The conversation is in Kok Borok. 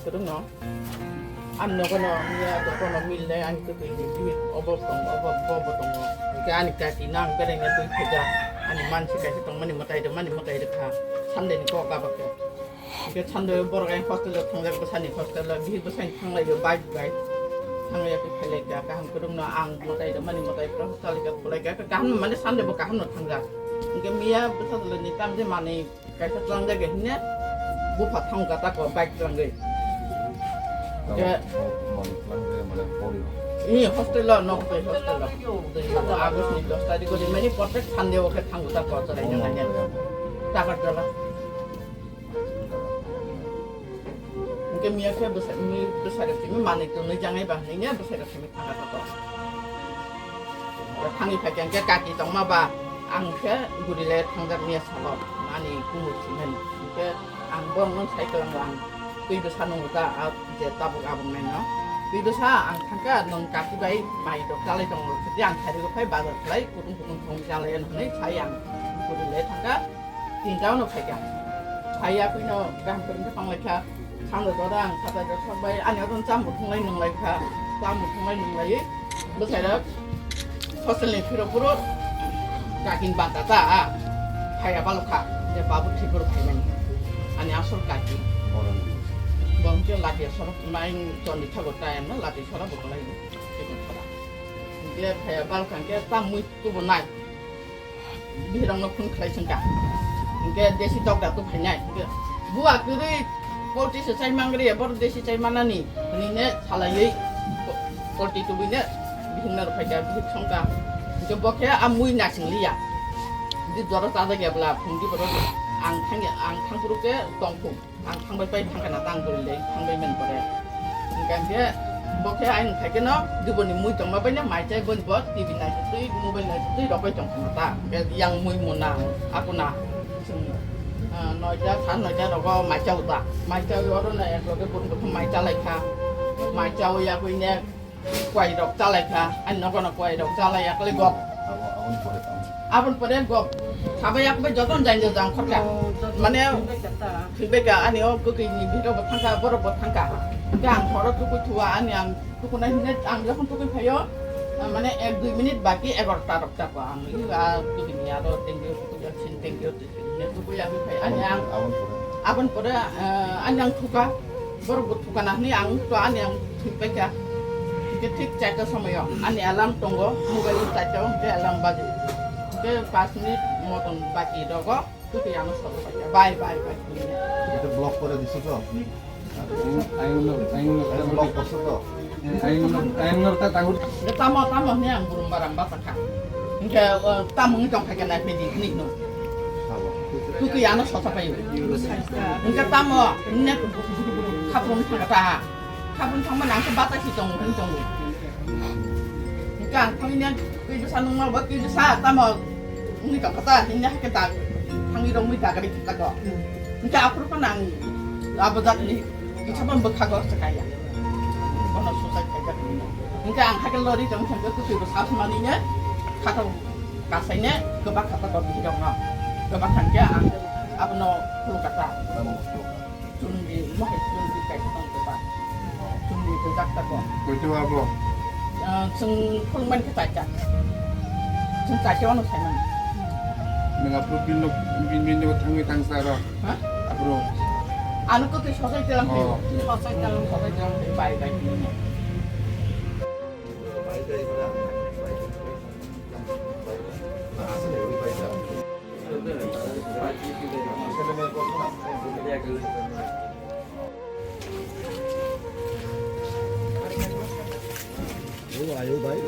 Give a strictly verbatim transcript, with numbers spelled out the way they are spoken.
Kwrwngno. Ani nogono miya dokono mil nai ani kwtwi ni bihik obo tongo, obo, obo tongo. Hwnkhe ani kaki no ang beraina twi phaikha. Ani mansi kaisa tongmani mwtai rwmani mwtai rwkha. Sunday ni kok abakhe. Hwnkhe Sunday borok ayang hostel o thangjak bwsani hostel o bihik bwsani thanglaio bike bai. Thanglaio khe phailaikha kaham kwrwngno ang mwtai rwmani mwtai rwkha hostel o chalaikha khwlaikha kaham mane Sunday bo kaham no thangjak. Hwnkhe miya bwsa ni tamje manwi Kaisa tlangjak ya hine bupha thang kata ko bike tlangwi. Tamo Ke- ko-, man tlangjak ya mane pori. Ini hostel lo, nok bai hostel lo. Tei August ni dos tarikh ni mani protek Sunday o khe thango ta ko chwrai nang ya. Takat jala. Hwnkhe miya khe bwsa-, mi-, bwsai rok simi manwi tonwi jangai ba hwnwi ya bwsai rok simi thang kata ko. Thangwi phaikha hwnkhe kaki tongma ba ang khe guri le thangjak miya salo ani kumui simi hwnkhe ang borokno sai kwlanglang twi bwsa nungwi ta a je tabuk abuk naino twi bwsa ang thangkha nwng kaki bai mai rok chalai tongo tei ang sari rok phai bazar khlai kutung kutung thong chalai hwnwi sai ang guri le thangkha. Tinta no phaikha. Phaiya kuino kaham kwrwng khe tonglaikha. Sando joda ang satai rok sok bai ani odon cham bo thunglai nunglai kha. Cham bo thunglai nunglai bwsai rok hostel ni phiro phuro kakin banta ta a. Phaiya balokha. Je babu thibur phaimani. Ani asol kaki. Bong khe lati sorok main chondri thago ta emno lati sorok bo kolai. Chikon sora. Je phaiya balokha khe ta mui tubo nai. Bihirokno phone khlai sengkha. Hwnkhe desi tokda tu phainai. Hwnkhe bua kwrwi polti se chai mangri, boro desi chai manani. Hwnwi ne salaiwi polti tubui ne bihirno rw phaikha, bihir songkha. Hwnkhe bo khe a mui nasing liya. Di jora chajak ya bwla, phungdi borok ang thangya, ang thangphuru khe tongphung. Ang thangbai pai thangkha na tang bwrwi le thangbai mani pore. Hingkha hingkhe bo khe ayang khai kheno diboni mui tongma bai no mai chai boni bo T V naisitwi mobile naisitwi rokoi tongkha na ta. Hingkhe yang mui muna akuna chwng, ah, noita, sa noita rogo mai chao ta. Mai chawi oro no ek loge bun buthum mai chalai kha. Mai chawi yakwi ne Kwai rok chalai kha, ani nogo no kwai rok chalai ya kali gop. Abo, aboni pore tamo? Aboni pore gop. Sabai yak bai joton jang jang khorka. Oh, joton. Mane, thikbai kha ta. Thikbai kha, ani o kwkwi ni bihik rok bo thangkha, borok bo thangkha. Hingkhe ang horo tukui thua, ani ang tukunai hinwi ang jokhon tukui phaio, ah, mane ek dui minute baki egarota rok chakwa ang. Yu a kwkwi ni aro tengkhe, kwkwi yak sin tengkhe. Ani ang, aboni pore, eh, ani ang thuka, borok bo thuka na hwnwi ang to ani ang thwi paikha. Hingkhe thik charta somoyo ani alarm tongo, mobile o charta o hingkhe alarm baji. Hingkhe panch minute moton baki rogo, twi twi ano sobo paikha. Bye, bye, bye. Eta block kore diso to? Ayungno, ayungno, ayungno. Ayungno, ayungno ta tangur. Tamo, tamo hwnwi ang burum barang basa kha. Hingkhe, o, tamo wngwi tong kha khe nai phaidi hwnwi hino. Tamo. Tukui ano sosa paio. Hingkhe tamo, hwnwi khaprung thangkha ta. Khaprung thangmani ang khe bata si tongo hwnwi tongo. Hingkhe ang thangwi nai twi bwsa nungma bo twi bwsa tamo. Wngwi tongkha ta, nini hai khe dag, thangwi romwi dagari khe tago. Hingkhe aphuru phano ang abo jatni kisa bo bwkhago swkaya. Bono suicide khaijak hinwi. Hingkhe ang hakhe lori tong thangkhe kwtwi bo sas manwi ne khato kasaine kwbak kha tago bihirokno. Kwbak thangkhe ang abono khulukha ta. Chwngni mohai chwngni kaisa tong kwtal. Chwngni rijak tako. Koito abo? Ah, chwng khulumani khe chaita. Chwng chaita wano saimani. Nwng aphuru bini, bini, bini thangwi thangsa aro? Ha? Aphuru? Ano kwtwi sosai telang. Oh. Sosai telang, sosai telang, bai, bai, bini. Ayo, ayo, bhai.